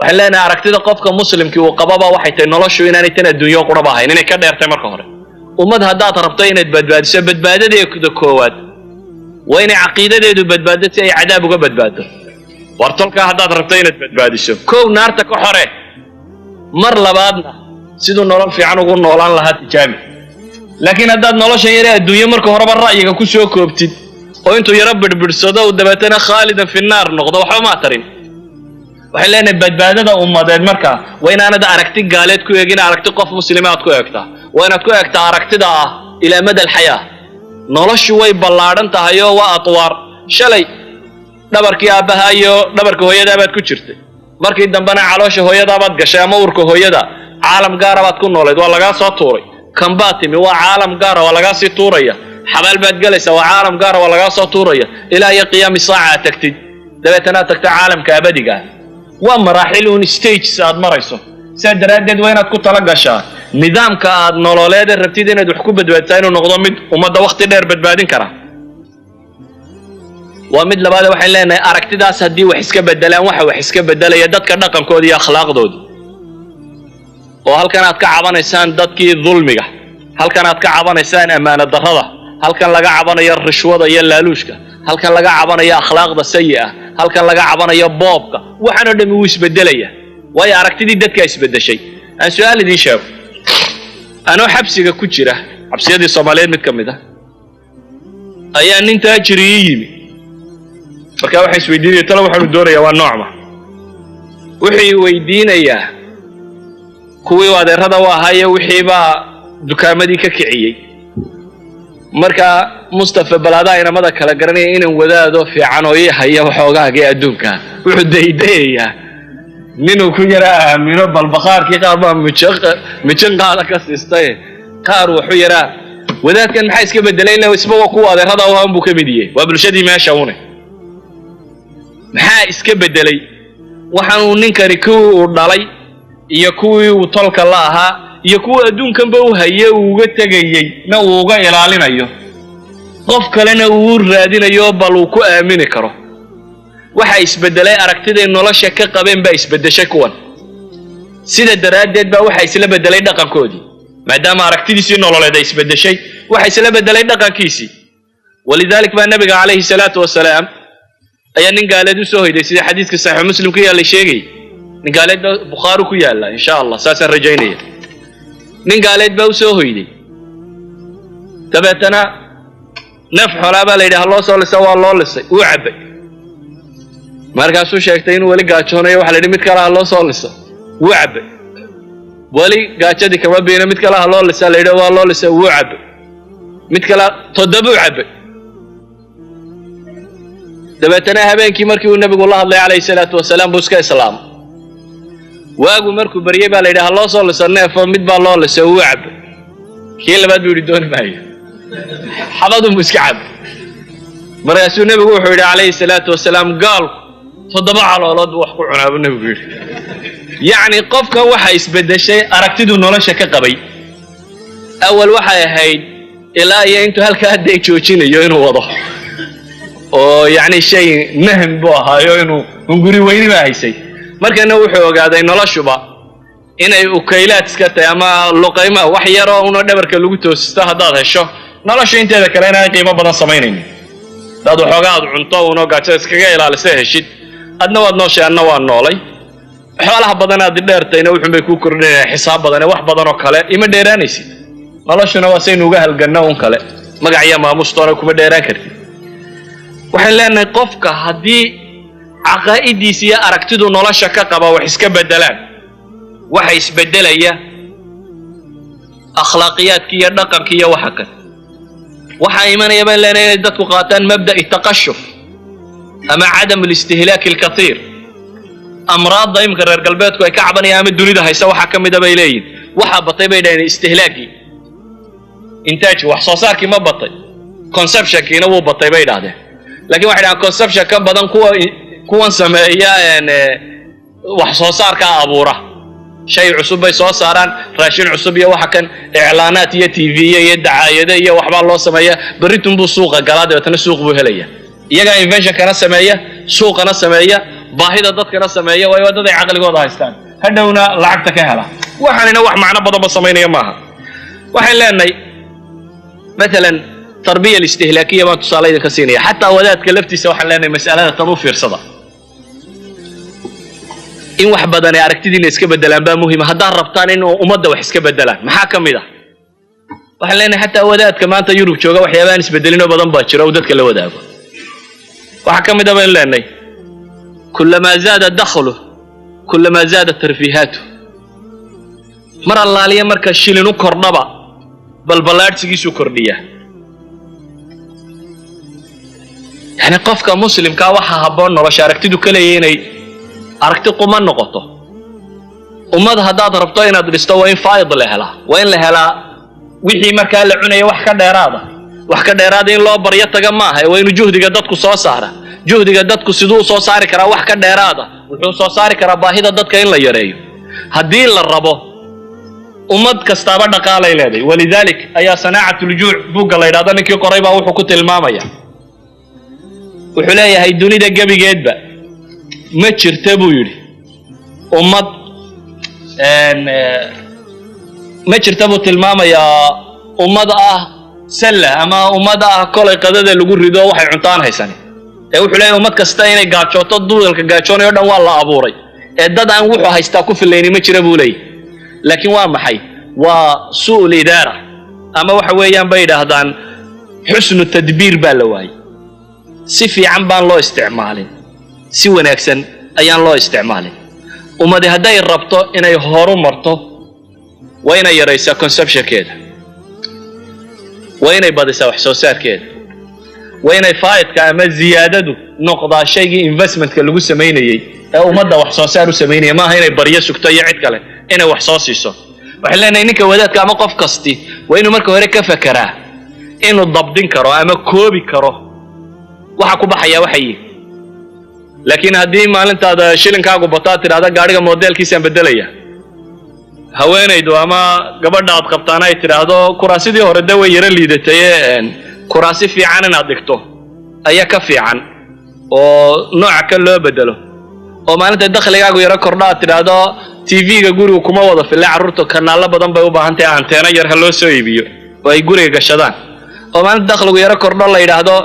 Waxaan leenahay, aragtida qofka Muslimkii uu qababa waxay tahay noloshu inaanay tan adduunyo quraba ahayn, inay ka dheertay. Marka hore, ummad haddaad rabto inaad badbaadiso, badbaadadeeda koowaad waa inay caqiidadeedu badbaado, si ay cadaab uga badbaado. War tolkaa haddaad rabto inaad badbaadiso, kow, naarta ka xore. Mar labaadna, siduu nolol fiican ugu noolaan lahaa tijaabi. Laakiin haddaad noloshan yare adduunyo marka horeba ra'yiga ku soo koobtid, oo intuu yaro birbidhsado uu dabeetana خالدا في النار noqdo, waxba maa tarin. Waxay leenahay, badbaadada ummadeed marka waa inaanad aragti gaaleed ku eegin, aragti qof Muslima aad ku eegtaa. Waa inaad ku eegtaa aragtida ah إلى مدى الحياة. Noloshu way ballaadhan tahay oo waa أطوار. Shalay dhabarkii aabbaha iyo dhabarka hooyadaa baad ku jirtay. Markii dambena caloosha hooyadaabaad gashay ama uurka hooyada. Caalam gaara baad ku noolayd, waa lagaa soo tuuray. Kan baad timi, waa caalam gaara, waa lagaa sii tuuraya. Xabaal baad gelaysaa, waa caalam gaara, waa lagaa soo tuuraya, ilaa iyo qiyaami saaca aad tagtid. Dabeetana aad tagta caalamka abadiga ah. Waa maraaxil uun, stages aad marayso. Sidaa daraaddeed waa inaad ku tala gashaa nidaamka aad nololeeda rabtid inaad wax ku badbaadisaa inuu noqdo mid ummadda wakhti dheer badbaadin kara. Waa mid labaade. Waxaan leenahay, aragtidaas haddii wax iska bedelaan, waxa wax iska bedelaya dadka dhaqankooda iyo akhlaaqdooda. Oo halkan aad ka cabanaysaan dadkii dulmiga, halkan aad ka cabanaysaan ammaano darrada, halkan laga cabanayo rishwada iyo laaluushka, halkan laga cabanayo akhlaaqda sayi-ah, halkan laga cabanayo boobka, waxaan oo dhami wuu isbedelaya, waayo aragtidii dadkaa isbedeshay. Aan su-aal idiin sheego. Anoo xabsiga ku jira, xabsiyadii Soomaaliyeed mid ka mid ah, ayaa nin taajiri ii yimi. Markaa waxaan isweydiinaya, talo waxaanu doonayaa waa noocma? Wuxuu weydiinayaa kuwii adeerada u ahaaye wixii baa dukaamadii ka kiciyey. Marka Mustafa balaadaa inamada kala garanaya inaan wadaado fiican oo ii haya waxoogaagii adduunka. Wuxuu daydayayaa ninuu ku yara aamino. Balbaqaarkii qaar baa mijin qaada ka siistay, qaar wuxuu yaraa wadaadkan maxaa iska bedelay? Ila isba waa kuwa adeerada u ahaan buu ka mid yahay, waa bulshadii meesha une. Maxaa iska bedelay? Waxaanuu ninkani kuwii uu dhalay iyo kuwii uu tolka la ahaa iyo kuwii adduunkanba u haye uu uga tegayey na uu uga ilaalinayo, qof kalena uu u raadinayo bal uu ku aamini karo. Waxa isbedelay aragtiday nolosha ka qabeen baa isbedeshay kuwan. Sida daraaddeed baa waxa isla bedelay dhaqankoodii. Maadaama aragtidiisii nololeed ay isbedeshay, waxa isla bedelay dhaqankiisii. ولذلك baa Nabiga عليه الصلاة والسلام ayaa nin gaaleed u soo hoyday, sida xadiiska Saxiix Muslim ku yaallay sheegay. Nin gaaleed baa, Bukhaari ku yaalla, insha Allah saasaan rajaynaya. Nin gaaleed baa u soo hoyday. Dabeetana neef xoolaa baa la yidhi ha loo soo lisa. Waa loo lisay, wuu cabbay. Markaasuu sheegtay inuu weli gaajoonayo. Waxa la yidhi mid kale ha loo soo liso. Wuu cabbay, weli gaajadii kama biina. Mid kale ha loo lisa la yidhi. Waa loo lisay, wuu cabbay. Mid kale, toddobuu cabbay. Dabeetana habeenkii markii uu Nebigu la hadlay عليه الصلاة والسلام buu iska islaamay. Waagu markuu baryey baa la yidhi ha loo soo liso neefo. Mid baa loo lisay, wuu cabbay. Kii labaad buu yidhi dooni maayo, xabadunbuu iska cabbay. Markaasuu Nebigu wuxuu yidhi عليه الصلاة والسلام: "Gaalku 7 caloolood buu wax ku cunaa," buu Nebigu yidhi. Yacni qofkan waxa isbeddeshay aragtiduu nolosha ka qabay. Awal waxay ahayd ilaa iyo intuu halkaa hadday joojinayo inuu wado, oo yacni shay nahm buu ahaayo, inuu hunguri weyni baa haysay. Markana wuxuu ogaaday noloshuba inay ukaylaad iska tahay ama luqayma, wax yaroo una dhabarka lagu toosisto haddaad hesho, nolosha inteeda kale inaan qiimo badan samaynaynin. Haddaad waxoogaa aad cunto unoo gaajada iskaga ilaalisa heshid, adna waad nooshay, adna waa noolay. Xoolaha badan aad dheertayna wuxun bay kuu kordhinayaan xisaab badan, ee wax badan oo kale ima dheeraanaysid. Noloshuna waa saynu uga halganno un kale, magac iyo maamustoona kuma dheeraan kartid. Waxaan leenahay, qofka haddii caqaa'idiisa iyo aragtidu nolosha ka qaba wax iska beddelaan, waxa isbeddelaya akhlaaqiyaadki iyo dhaqanki iyo waxa kale. Waxaa imanaya baan leenahay inay dadku qaataan مبدأ التقشف ama عدم الاستهلاك الكثير. Amraadda iminka reer galbeedku ay ka cabanayaan ama dunida haysa waxaa ka mida bay leeyihin, waxaa batay bay dhaheen istihlaagii, intaajki, wax soo saarkii ma batay, consumptionkiina wuu batay bay idhahdeen. Lakin waxay dhahaan consumption ka badan kuwa kuwan sameeya wax soo saarkaa abuura, shay cusub bay soo saaraan, raashin cusub iyo waxa kan, iclaanaat iyo TV iyo dacaayado iyo waxbaa loo sameeya. Berritun buu suuqa galaa, dabeetana suuq buu helaya. Iyagaa inventionkana sameeya, suuqana sameeya. Baahida dadkana sameeya, waayo waa dad ay caqligooda haystaan, hadhowna lacagta ka hela. Waxaanina wax macno badanba samaynaya maaha. Waxaan leenahay maalan tarbiya alistihlaakiya baan tusaale idinka siinaya. Xataa wadaadka laftiisa waxaan leenahay mas'alada tan u fiirsada. In wax badan ay aragtidiina iska bedelaan baa muhima haddaad rabtaan in ummadda wax iska bedelaan. Maxaa ka mid ah? Waxaan leenahay xataa wadaadka maanta Yurub jooga waxyaabahan isbedelinoo badan baa jira uu dadka la wadaago. Waxaa ka mid a baynu leenahay كلما زاد دخله كلما زاد ترفيهاته. Mar allaaliya marka shilin u kordhaba, balballaadhsigiisuu kordhiyaa. Yani qofka muslimkaa waxaa habboon nolosha aragtidu ka leeyahy inay aragti quman noqoto. Ummad haddaad rabto inaad dhisto, waa in faa'id la helaa, waa in la helaa wixii markaa la cunaya wax ka dheeraada. Wax ka dheeraada in loo baryo taga maaha, waa inuu juhdiga dadku soo saara. Juhdiga dadku siduu soo saari karaa wax ka dheeraada? Wuxuu soo saari karaa baahida dadka in la yareeyo haddii la rabo. Ummad kastaaba dhaqaalay leedahay. ولذلك ayaa صناعة الجوع buugga la yidhahdo ninkii qoray baa wuxuu ku tilmaamaya, wuxuu leeyahay dunida gebigeedba ma jirta buu yidhi ummad, ma jirta buu tilmaamayaa ummad ah salla ama ummad ah kolay qadada lagu rido waxay cuntaan haysan. Ee wuxuu leeyahay ummad kasta inay gaajooto, duudalka gaajoonayo dhan waa la abuuray, ee dad aan wuxuu haystaa ku filayni ma jira buu leeyahay. Laakiin waa maxay? Waa سوء الإدارة ama waxa weeyaan bay yidhaahdaan حسن التدبير baa la waayey. Si fiican baan loo isticmaalin, si wanaagsan ayaan loo isticmaalin. Ummadi hadday rabto inay horu marto, waa inay yaraysaa consumptionkeeda, waa inay badisaa wax soo saarkeeda, waa inay faa'idka ama ziyaadadu noqdaa shaygii investmentka lagu samaynayey ee ummadda wax soo saar u samaynaya. Maaha inay baryo sugto iyo cid kale inay wax soo siiso. Waxaan leenahay ninka wadaadka ama qof kasti waa inuu marka hore ka fekeraa inuu dabdin karo ama koobi karo waxa ku baxaya waxay yihin. Laakiin haddii maalintaada shilinkaagu bataa tidhahda gaadhiga modelkiisaan beddelaya, haweenaydu ama gabadha aad qabtaana ay tidhaahdo kuraasidii hore de way yaro liidataye, kuraasi fiican inaad dhigto ayaa ka fiican oo nooca kan loo bedelo, oo maalinta dakhligaagu yaro kordho aad tidhaahdo TV-ga gurigu kuma wada fille, carruurta kanaallo badan bay u baahan tahay, anteena yar ha loo soo iibiyo oo ay guriga gashadaan, oo maalinta dakhligu yaro kordho la yidhaahdo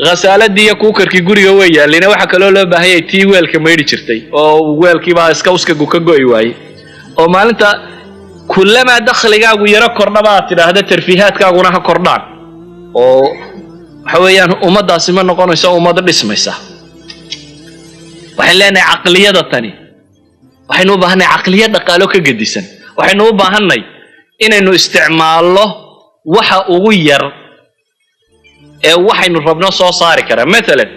khasaaladii iyo cookerkii guriga way yaallina, waxaa kaloo loo baahan yahay tii weelka maydhi jirtay oo weelkiibaa iska uskagu ka go'i waayey, oo maalinta kullamaa dakhligaagu yaro kordhaba aad tidhaahdo tarfiihaadkaaguna ha kordhaan, oo waxa weeyaan ummaddaasi ma noqonayso ummad dhismaysa. Waxaan leenahay caqliyada tani, waxaynu u baahannahay caqliya dhaqaalo ka gedisan. Waxaynu u baahanay inaynu isticmaallo waxa ugu yar ee waxaynu rabno soo saari karaa. Maalan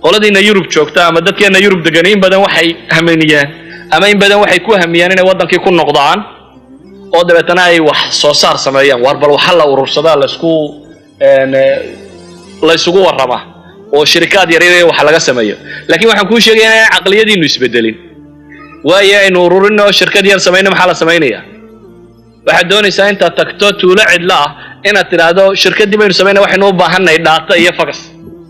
qoladiina Yurub joogta ama dadkeena Yurub degan in badan waxay hamaniyaan ama in badan waxay ku hamiyaan inay waddankii ku noqdaan oo dabeetana ay wax soo saar sameeyaan. Waar bal waxa la urursadaa, la isugu warramaa oo shirikaad yaryar wax laga sameeyo. Laakiin waxaan kuu sheegaya inaan caqliyadiinu isbedelin. Waayo aynu ururin oo shirkad yar samayno, maxaa la samaynayaa? Waxaad doonaysaa intaad tagto tuulo cidlo ah inaad tidhaahdo shirkaddii baynu samayna, waxaynu u baahannahay dhaata iyo fax,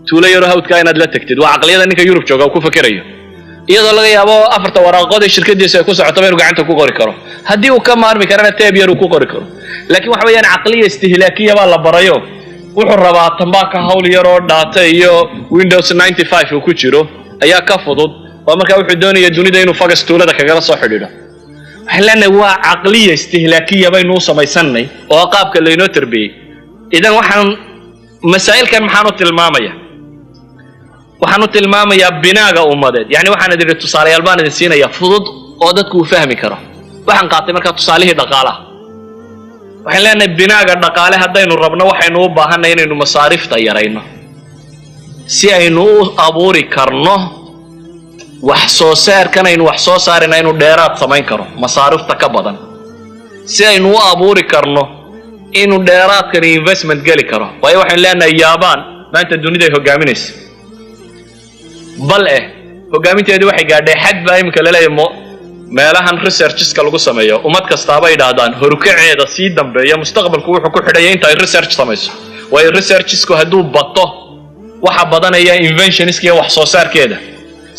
tuulo yaro hawdkaa inaad la tagtid. Waa caqliyada ninka Yurub jooga uu ku fakerayo, iyadoo laga yaabo afarta waraaqood ee shirkadiisu ay ku socoto inuu gacanta ku qori karo, haddii uu ka maarmi karana teeb yar uu ku qori karo. Laakiin waxa weeyaan caqliya istihlaakiya baa la barayo. Wuxuu rabaa tambaaka hawl yar oo dhaata iyo Windows 95 uu ku jiro ayaa ka fudud, oo markaa wuxuu doonaya dunida inuu fax tuulada kagala soo xidhiidho. Waxaan leenahay waa caqliya istihlaakiya baynu u samaysannay oo qaabka laynoo tarbiyey. Idan waxaan masaa'ilkan maxaan u tilmaamaya? Waxaan u tilmaamayaa binaaga ummadeed. Yani waxaan idin idhi tusaalayaal baan idin siinaya fudud oo dadku uu fahmi karo. Waxaan qaatay markaa tusaalihii dhaqaalaha. Waxaan leenahay binaaga dhaqaale haddaynu rabno, waxaynu u baahanay inaynu masaariifta yarayno si aynu u abuuri karno wax soo saarkan aynu wax soo saarayna inuu dheeraad samayn karo masaariifta ka badan, si aynu u abuuri karno inuu dheeraadkani investment geli karo. Waayo waxaynu leenahay Yaabaan maanta duniday hogaaminaysa, bal eh hogaaminteedu waxay gaadhay xad baa iminka laleeyahay meelahan researcheska lagu sameeyo. Ummad kastaaba yidhaahdaan horukaceeda sii dambeeya mustaqbalku wuxuu ku xidhaya inta ay research samayso. Waayo researchesku hadduu bato, waxa badanaya inventionska iyo wax soo saarkeeda.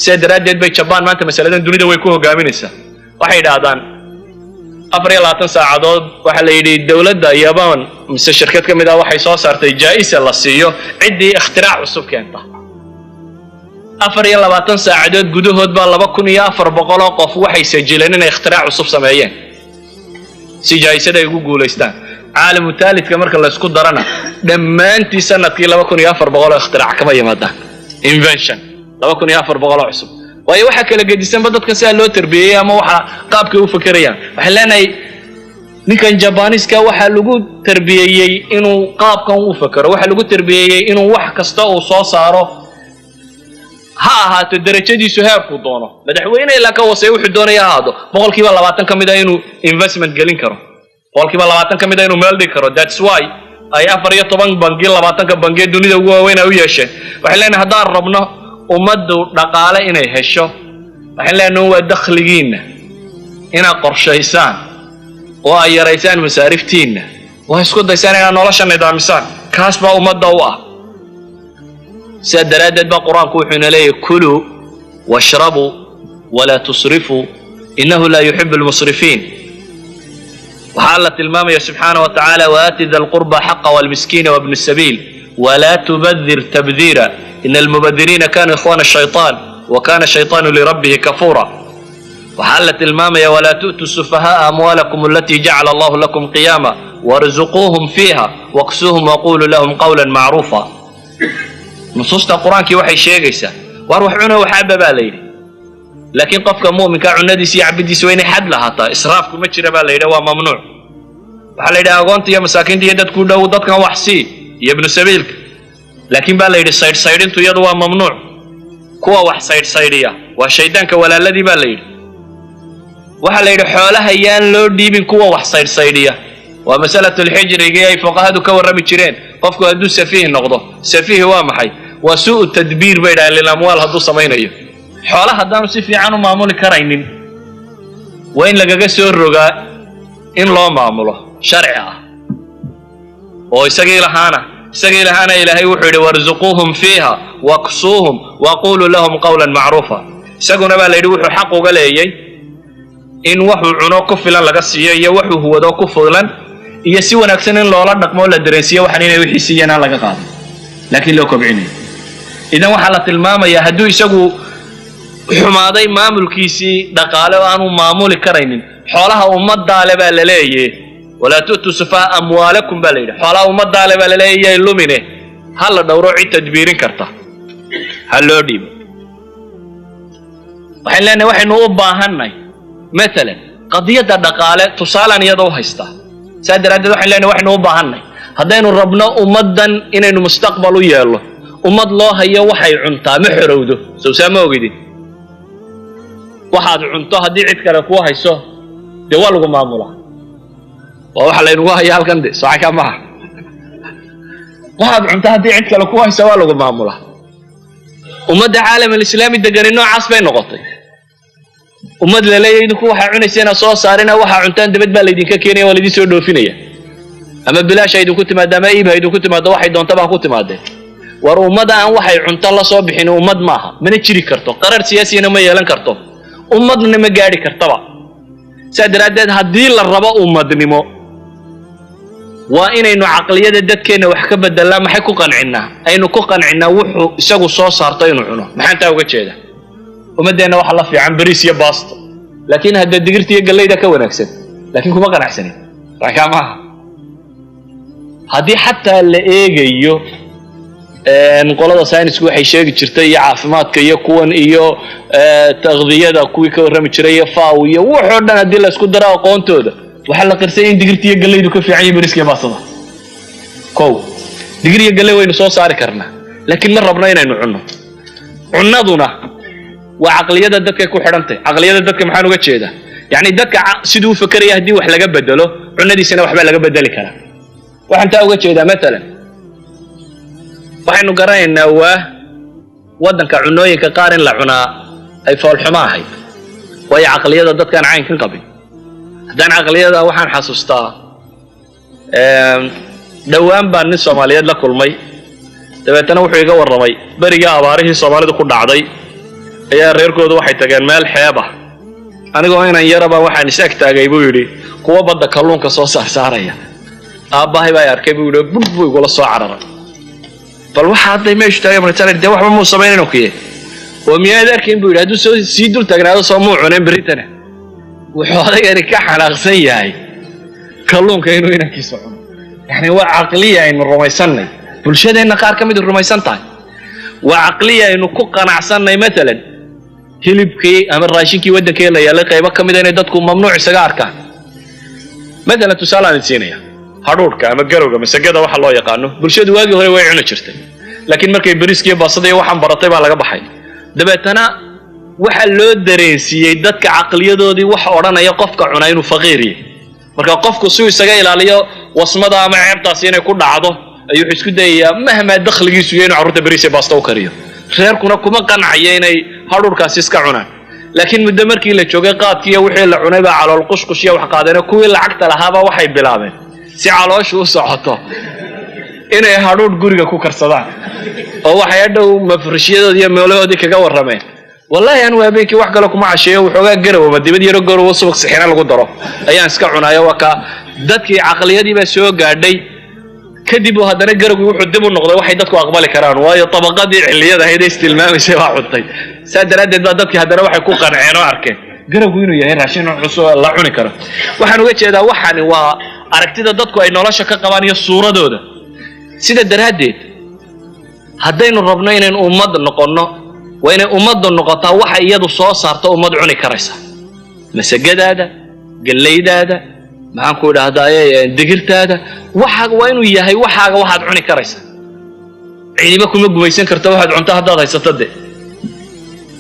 Sidaa daraaddeed bay Jabaan maanta masaladan dunida way ku hogaaminaysaa. Waxay idhaahdaan 24 saacadood waxaa la yidhi dowladda Yabaan mise shirkad ka mid ah waxay soo saartay jaa'isa la siiyo ciddii ikhtirac cusub keenta. 24 saacadood gudahood baa 2400 oo qof waxay sajileen inay ikhtirac cusub sameeyeen si jaa'isada ay ugu guulaystaan. Caalamu taalidka marka la isku darana, dhammaantii sanadkii 2400 oo ikhtirac kama yimaadaan, invention 2400 oo cusub. Waayo, waxaa kala gedisanba dadka sidaa loo tarbiyeeyey ama waxa qaabkay u fekerayaan. Waxaan leenahay ninkan Jabaniiska waxaa lagu tarbiyeeyey inuu qaabkan u fekero, waxaa lagu tarbiyeeyey inuu wax kasta uu soo saaro, ha ahaato darajadiisu heerkuu doono, madaxweyne ilaa ka hooseeya, wuxuu doonaya ha ahaado, 20% ka mid a inuu investment gelin karo, 20% ka mid a inuu meel dhigi karo. That's why ay 14 bangi, 20-ka bangi ee dunida ugu waaweyn ay u yeesheen. Waxaan leenahay haddaan rabno ummaddu dhaqaale inay hesho, waxaan leenahay waa dakhligiinna inaad qorshaysaan oo ay yaraysaan masaariftiinna oo isku daysaan inaad nolosha nidaamisaan. Kaas baa ummadda u ah. Sidaa daraaddeed baa Qur-aanku wuxuu ina leeyahy: كلوا واشربوا ولا تسرفوا إنه لا يحب المسرفين. Waxaa Alla tilmaamaya subxaana wa tacaala: وآت ذا القربى حقه والمسكين وابن السبيل ولا تبذر تبذيرا إن المبذرين كانوا إخوان الشيطان وكان الشيطان لربه كفورا. Waxaa Alla tilmaamaya: ولا تؤتوا السفهاء أموالكم التي جعل الله لكم قياما وارزقوهم فيها واكسوهم وقولوا لهم قولا معروفا. Nusuusta Qur-aankii waxay sheegaysaa: waar wax cuna, wax caba baa la yidhi, laakiin qofka mu'minka cunadiisa iyo cabidiisa waa inay xad lahaataa. Israafku ma jira baa la yidhi, waa mamnuuc. Waxaa la yidhi agoonta iyo masaakiinta iyo dadku dhow, dadkan wax sii iyo ibnu sabiilka, laakiin baa la yidhi saydhsaydhintu iyadu waa mamnuuc. Kuwa wax saydhsaydhiya waa shaydaanka walaaladii baa la yidhi. Waxaa la yidhi xoolaha yaan loo dhiibin kuwa wax saydhsaydhiya. Waa masalatulxijrigii ay fuqahadu ka warrami jireen. Qofku hadduu safiih noqdo, safiih waa maxay? Waa سوء تدبير bay dhahaan للأموال. Hadduu samaynayo xoola haddaanu si fiican u maamuli karaynin, waa in lagaga soo rogaa in loo maamulo sharci ah oo isagii lahaana Ilaahay wuxuu yidhi: وارزقوهم فيها واكسوهم وقولوا لهم قولا معروفا. Isaguna baa la yidhi wuxuu xaq uga leeyay in waxuu cuno ku filan laga siiyo iyo waxuu huwado ku filan iyo si wanaagsan in loola dhaqmo oo la dareensiiyo waxaan inay wixii siiyeen aan laga qaadin, laakiin loo kobcinayo. Idan waxaa la tilmaamayaa hadduu isagu xumaaday maamulkiisii dhaqaale oo aanu maamuli karaynin, xoolaha ummadaale baa la leeyahy. ولا تؤتوا السفهاء أموالكم baa la yidhi. Xoolaha ummadaale baa la leeyahay, lumine ha la dhowro, cid tadbiirin karta ha loo dhiibo. Waxaan leenahay waxaynu u baahannahay maalan qadiyadda dhaqaale tusaalaan iyada u haystaa. Saa daraaddeed waxaan leenahay waxaynu u baahannahay, haddaynu rabno ummaddan inaynu mustaqbal u yeelno, ummad loo hayo waxay cuntaa ma xorowdo. Sowsaa ma ogidin? Waxaad cunto haddii cid kale kuu hayso, dee waa lagu maamulaa. Waa waxa laynagu haya halkan de socankaa maha. Waxaad cunto haddii cid kale kuu hayso, waa lagu maamulaa. Ummadda caalamalislaami degani noocaas bay noqotay. Ummad la leeyahay idinku waxaa cunaysa inaad soo saarina, waxaa cuntaan dabad baa laydinka keenaya, waa laydin soo dhoofinaya, ama bilaash ha idinku timaado ama iib ha idinku timaado, waxay doontaba ha ku timaadeen. War ummadda aan waxay cunto la soo bixin ummad maaha, mana jiri karto, qarar siyaasiyana ma yeelan karto, ummadna ma gaadhi kartaba. Saa daraaddeed haddii la rabo ummadnimo, waa inaynu caqliyada dadkeenna wax ka bedelnaa. Maxay ku qancinnaa? Aynu ku qancinnaa wuxuu isagu soo saarto inuu cuno. Maxaan taa uga jeeda? Ummaddeenna waxa la fiican bariis iyo baasto, laakiin haddee digirta iyo gallayda ka wanaagsan, laakiin kuma qanacsanin. Rakaa maaha. Haddii xataa la eegayo qolada saynisku waxay sheegi jirtay iyo caafimaadka iyo kuwan iyo taqdiyada kuwii ka warrami jiray iyo FAO iyo wuxoo dhan, haddii la isku daro aqoontooda, waxaa la qirsay in digirta iyo gallaydu ka fiican yihin bariiska iyo baastada. Kow, digir iyo galley waynu soo saari karnaa, laakiin ma rabno inaynu cunno. Cunnaduna waa caqliyada dadkay ku xidhantay. Caqliyada dadka maxaan uga jeedaa? Yacni dadka siduu u fekeraya haddii wax laga bedelo, cunnadiisana waxbaa laga bedeli karaa. Waxaan taa uga jeedaa, matalan waxaynu garanaynaa waa waddanka cunooyinka qaar in la cunaa ay foolxumo ahayd, waayo caqliyada dadkaan caynkan qabin. Haddaan caqliyada, waxaan xasuustaa dhowaan baan nin Soomaaliyeed la kulmay. Dabeetana wuxuu iga warramay berigii abaarihii Soomaalidu ku dhacday. Ayaa reerkoodu waxay tageen meel xeeb ah. Anigoo inan yaraba waxaan is ag taagay, buu yidhi, kuwa badda kalluunka soo saarsaaraya. Aabbahay baa arkay, buu yidhi, bug buu igula soo cararay. Bal waxa hadday meeshu taagay markaan dee waxba muu samaynayn kiye oo miyaad arkayn, buu yidhi, hadduu soo sii dul taagnaado soo muu cuneen berritana. Wuxuu odaygani ka xanaaqsan yahay kalluunka inuu inankiisa cuno. Yani waa caqliya aynu rumaysannay, bulshadeenna qaar ka mid rumaysan tahay. Waa caqliya aynu ku qanacsannay, matalan hilibkii ama raashinkii waddankee la yaallay qaybo ka mida inay dadku mamnuuc isaga arkaan. Matalan tusaale aan siinaya, hadhuudhka ama garowga, masagada waxa loo yaqaano, bulshadu waagii hore way cuni jirtay, laakiin markay bariiskiiyo baasada iyo waxaan baratay baa laga baxay. Dabeetana waxa loo dareensiiyey dadka caqliyadoodii waxa odhanaya qofka cunaa inuu faqiir yahay. Marka qofku si uu isaga ilaaliyo wasmada ama ceebtaasi inay ku dhacdo ayuu wuxuu isku dayayaa mahmaa dakhligiisu yahay inuu carruurta bariis iyo baasta u kariyo. Reerkuna kuma qancaya inay hadhuudhkaasi iska cunaan. Laakiin muddo markii la joogay, qaadkii iyo wixii la cunay baa calool qushqush iyo wax qaadeen. Kuwii lacagta lahaaba waxay bilaabeen si calooshu u socoto inay hadhuudh guriga ku karsadaan, oo waxay hadhow mafrishyadoodii iyo meelahoodii kaga warrameen: "Wallaahi anigu habeenkii wax kale kuma casheeyo, waxoogaa garow ama dibad yaro garowo subag sixina lagu daro ayaan iska cunaayo." Waa ka dadkii caqliyadii baa soo gaadhay. Kadib uu haddana garowgii wuxuu dib u noqday waxay dadku aqbali karaan, waayo tabaqadii xilliyada ahayd ee istilmaamaysay baa cuntay. Saa daraaddeed baa dadkii haddana waxay ku qanceen oo arkeen garowgu inuu yahay raashin cusub la cuni karo. Waxaan uga jeedaa, waxani waa aragtida dadku ay nolosha ka qabaan iyo suuradooda. Sida daraaddeed haddaynu rabno inaynu ummad noqonno, waa inay ummaddu noqotaa waxa iyadu soo saarto ummad cuni karaysa. Masagadaada, gallaydaada, maxaan ku idhahdaaye, digirtaada, waxa waa inuu yahay waxaaga waxaad cuni karaysa. Ciidiba kuma gumaysan karto waxaad cunto haddaad haysato. De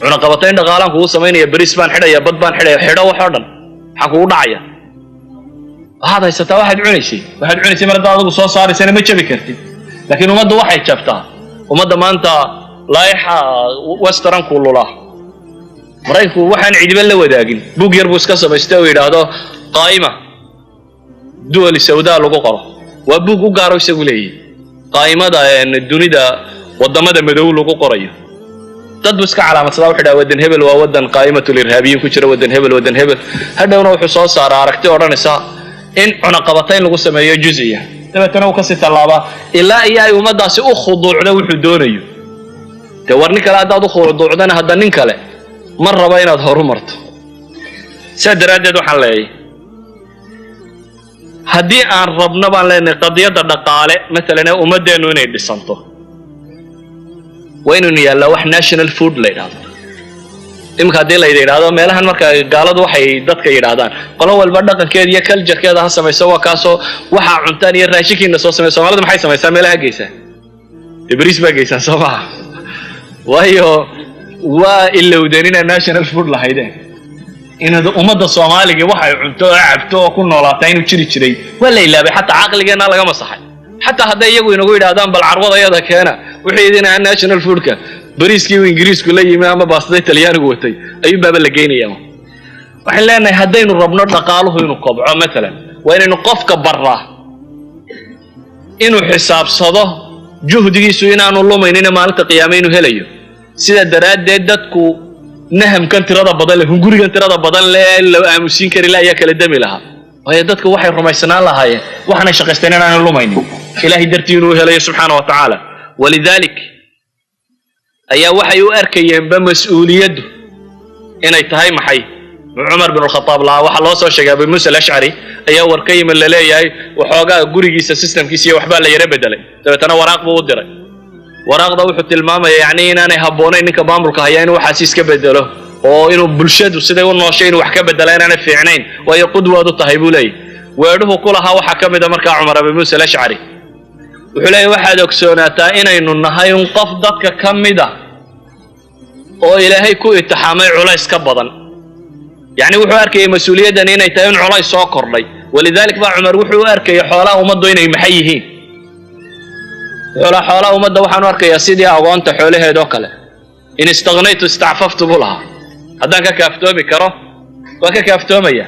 cunaqabatayn dhaqaalaan kugu samaynaya, bariis baan xidhaya, bad baan xidhaya, xidho wax oo dhan, maxaa kugu dhacaya? Waxaad haysataa waxaad cunaysay. Waxaad cunaysay mar haddaad adigu soo saaraysana ma jabi kartid. Laakiin ummaddu waxay jabtaa, ummadda maanta laa'ixa westernku lulaa, Maraykanku waxaan cidiba la wadaagin, buug yar buu iska samaystay oo yidhaahdo قائمة الدول السوداء lagu qoro. Waa buug u gaaro isagu leeyahy, qaa'imada dunida waddamada madow lagu qorayo. Dad buu iska calaamadsadaa, wuxuu dhaha waddan hebel waa waddan قائمة الإرهابيين ku jira, waddan hebel, waddan hebel. Hadhowna wuxuu soo saaraa aragti odhanaysa in cunaqabatayn lagu sameeyo juz'iya. Dabeetana uu kasii tallaabaa ilaa iyo ay ummaddaasi u khuduucdo wuxuu doonayo. Dee war nin kale haddaad u khuduucdana, hadda nin kale ma rabo inaad horu marto. Saa daraaddeed waxaan leeyahay, haddii aan rabno baan leenahay qadiyadda dhaqaale matalan ee ummaddeennu inay dhisanto, waa inaynu yaallaa wax national food la yidhahdo. Iminka haddii la yidhaahdo meelahan, marka gaaladu waxay dadka yidhaahdaan qolo walba dhaqankeeda iyo culturekeeda ha samayso, waa kaasoo waxaa cuntaan iyo raashinkiina soo samey. Soomaalida maxay samaysaa? Meelaha geysaa dee bariis baa geysaan, soo maha? Waayo waa ilowdeen inaa national food lahaydeen, inaad ummadda Soomaaliga waxay cunto oo cabto oo ku noolaataa inuu jiri jiray waa la ilaabay. Xataa caqligeenna laga masaxay. Xataa hadday iyagu inagu yidhaahdaan bal carwadayada keena wixii idin ahaa national foodka, bariiskii uu Ingiriisku la yimi ama baastada Talyaanigu watay ayuun baaba la geynaya. Waxaan leenahay, haddaynu rabno dhaqaaluhu inuu kobco matalan, waa inaynu qofka baraa inuu xisaabsado juhdigiisu inaanu lumaynina maalinta qiyaame inuu helayo. Sida daraaddeed dadku nahamkan tirada badan leh, hungurigan tirada badan leh ee la aamusiin kari la ayaa kala dami lahaa, waayo dadku waxay rumaysanaan lahaayeen waxaanay shaqaysteen inaanu lumaynin, Ilaahay dartii inuu helayo subxaana wa tacaala. ولذلك ayaa waxay u arkayeenba mas-uuliyaddu inay tahay maxay. Cumar bin Alkhataab lahaa, waxaa loo soo sheegay Abu Muusa Alashcari ayaa war ka yimid laleeyahay waxoogaa gurigiisa systemkiisa iyo waxbaa la yaro bedelay. Dabeetana waraaq buu u diray. Waraaqda wuxuu tilmaamaya yacni inaanay habboonayn ninka maamulka haya inuu waxaasi iska bedelo oo inuu bulshadu siday u nooshay inuu wax ka bedela inaanay fiicnayn, waayo qudwaad u tahay buu leeyahy. Weedhuhu ku lahaa waxaa ka mid a markaa Cumar Abi Muusa Alashcari wuxuu leeyahy: "Waxaad ogsoonaataa inaynu nahay un qof dadka ka mid a oo Ilaahay ku itixaamay culays ka badan." Yacni wuxuu arkayay mas-uuliyaddan inay tahay in culays soo kordhay. ولذلك baa Cumar wuxuu u arkayay xoolaha ummaddu inay maxay yihiin. Wuxuu lahaa: "Xoolaha ummadda waxaan u arkayaa sidii agoonta xoolaheed oo kale. إن استغنيت استعففت," buu lahaa. "Haddaan ka kaaftoomi karo waan ka kaaftoomaya,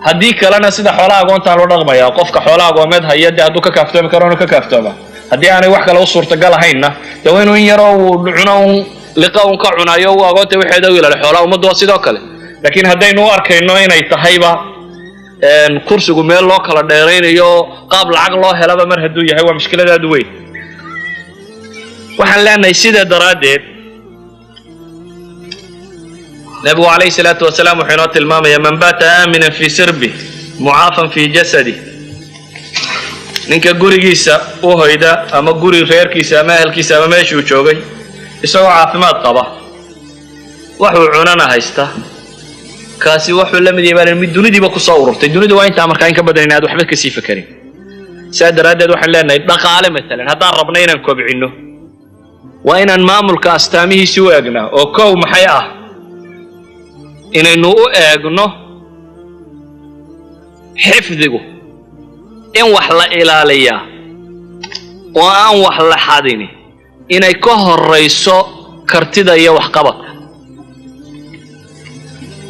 haddii kalena sida xoolaha agoontaan loo dhaqmaya." Qofka xoolaha agoomeed haya dee hadduu ka kaaftoomi karo inuu ka kaaftooma, haddii aanay wax kale u suurtagal ahaynna dee waa inuu in yaroo uu cuno un. Liqa un ka cunayo u agoonta waxeeda u ilaaliyo xoolaha ummaddu waa sidoo kale. Laakiin haddaynu u arkayno inay tahayba kursigu meel loo kala dheeraynayo, qaab lacag loo helaba mar hadduu yahay, waa mushkilad aad u weyn. Waxaan leenahay, sidaa daraaddeed Nabigu calayhi salaatu wasalaam wuxuu inoo tilmaamayaa: "Man baata aaminan fii sirbi, mucaafan fii jasadi", ninka gurigiisa u hoyda ama guri reerkiisa ama ahelkiisa ama meeshuu joogay isagoo caafimaad qaba, waxuu cunana haysta, kaasi wuxuu la mid yahay baa mid dunidiiba kusoo ururtay. Dunidu waa intaa, markaa in ka badan inaad waxba kasii fekerin. Saa daraaddeed waxaan leenahay, dhaqaale matalan haddaan rabno inaan kobcinno, waa inaan maamulka astaamihiisi u eegnaa. Oo kow maxay ah? Inaynu u eegno xifdigu, in wax la ilaaliyaa oo aan wax la xadini inay ka horrayso kartida iyo waxqabadka.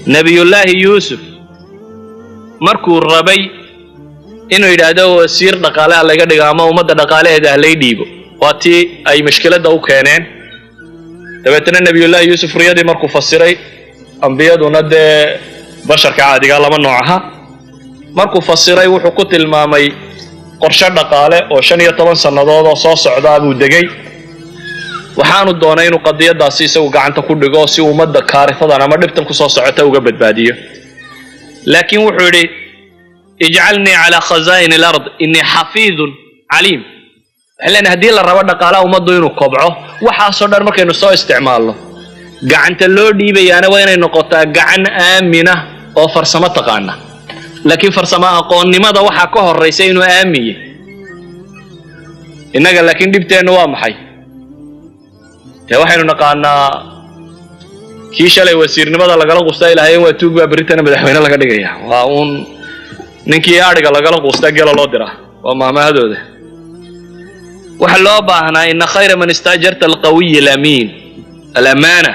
Nebiyullaahi Yuusuf markuu rabay inuu yidhaahdo wasiir dhaqaale ha laga dhigo ama ummadda dhaqaalaheeda ha lay dhiibo, waa tii ay mushkiladda u keeneen. Dabeetana Nebiyullaahi Yuusuf riyadii markuu fasiray, ambiyaduna dee basharka caadigaa lama nooc aha, markuu fasiray wuxuu ku tilmaamay qorshe dhaqaale oo 15 sannadood oo soo socdaa buu degay. Waxaanu doonay inuu qadiyadaasi isagu gacanta ku dhigo si ummadda kaarifadan ama dhibtan kusoo socota uga badbaadiyo. Laakiin wuxuu yidhi: "Ijcalnii calaa khazaa'ini alard, innii xafiidun caliim." Waxay leenahay, haddii la rabo dhaqaalaha ummaddu inuu kobco, waxaasoo dhan markaynu soo isticmaalno, gacanta loo dhiibayaana waa inay noqotaa gacan aamina oo farsamo taqaana. Laakiin farsamo aqoonnimada waxaa ka horraysa inuu aamin yahay. Innaga laakiin dhibteennu waa maxay? Dee waxaynu naqaanaa kii shalay wasiirnimada lagala quustaa ilahayen waa tuug baa berritana madaxweyne laga dhigaya. Waa uun ninkii adhiga lagala quustaa gela loo diraa, waa maahmaahadooda. Waxaa loo baahnaa: "Ina khayra man istaajarta alqawiy alamiin", alamaana.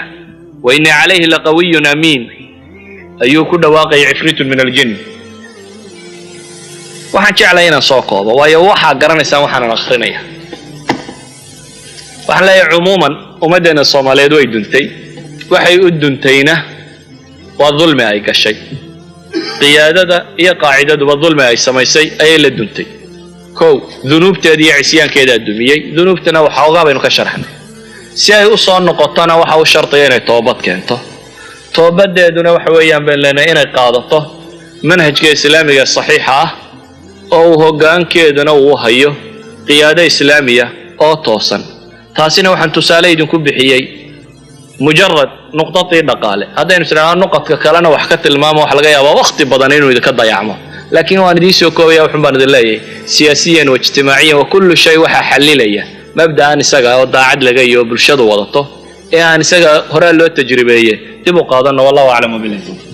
"Wa inii calayhi laqawiyun amiin" ayuu ku dhawaaqayay cifriitun min aljin. Waxaan jeclay inaan soo koobo, waayo waxaa garanaysaan waxaanan akrinaya. Waxaan leeyahay, cumuuman ummaddeena Soomaaliyeed way duntay. Waxay u duntayna waa dulmi ay gashay. Qiyaadada iyo qaacidaduba dulmi ay samaysay ayay la duntay. Kow, dunuubteeda iyo cisyaankeedaa dumiyey. Dunuubtana waxoogaa baynu ka sharxnay. Si ay u soo noqotona waxa u shartaya inay toobad keento. Toobadeeduna waxa weeyaan, bayn leenahay, inay qaadato manhajka islaamiga saxiixa ah oo uu hoggaankeeduna uu hayo qiyaado islaamiya oo toosan. Taasina waxaan tusaale idinku bixiyey mujarad nuqdadii dhaqaale. Haddaynu isnaa nuqadka kalena wax ka tilmaamo, waxa laga yaabaa wakhti badan inuu idinka dayacmo. Laakiin waan idiin soo koobaya. Wuxun baan idin leeyahay, siyaasiyan wa ijtimaaciyan wa kullu shay, waxaa xallilaya mabda'an isaga oo daacad laga iyo bulshadu wadato ee aan isaga horaa loo tajribeeye dib u qaadanno. Wallahu aclam wabillahi tawfiiq.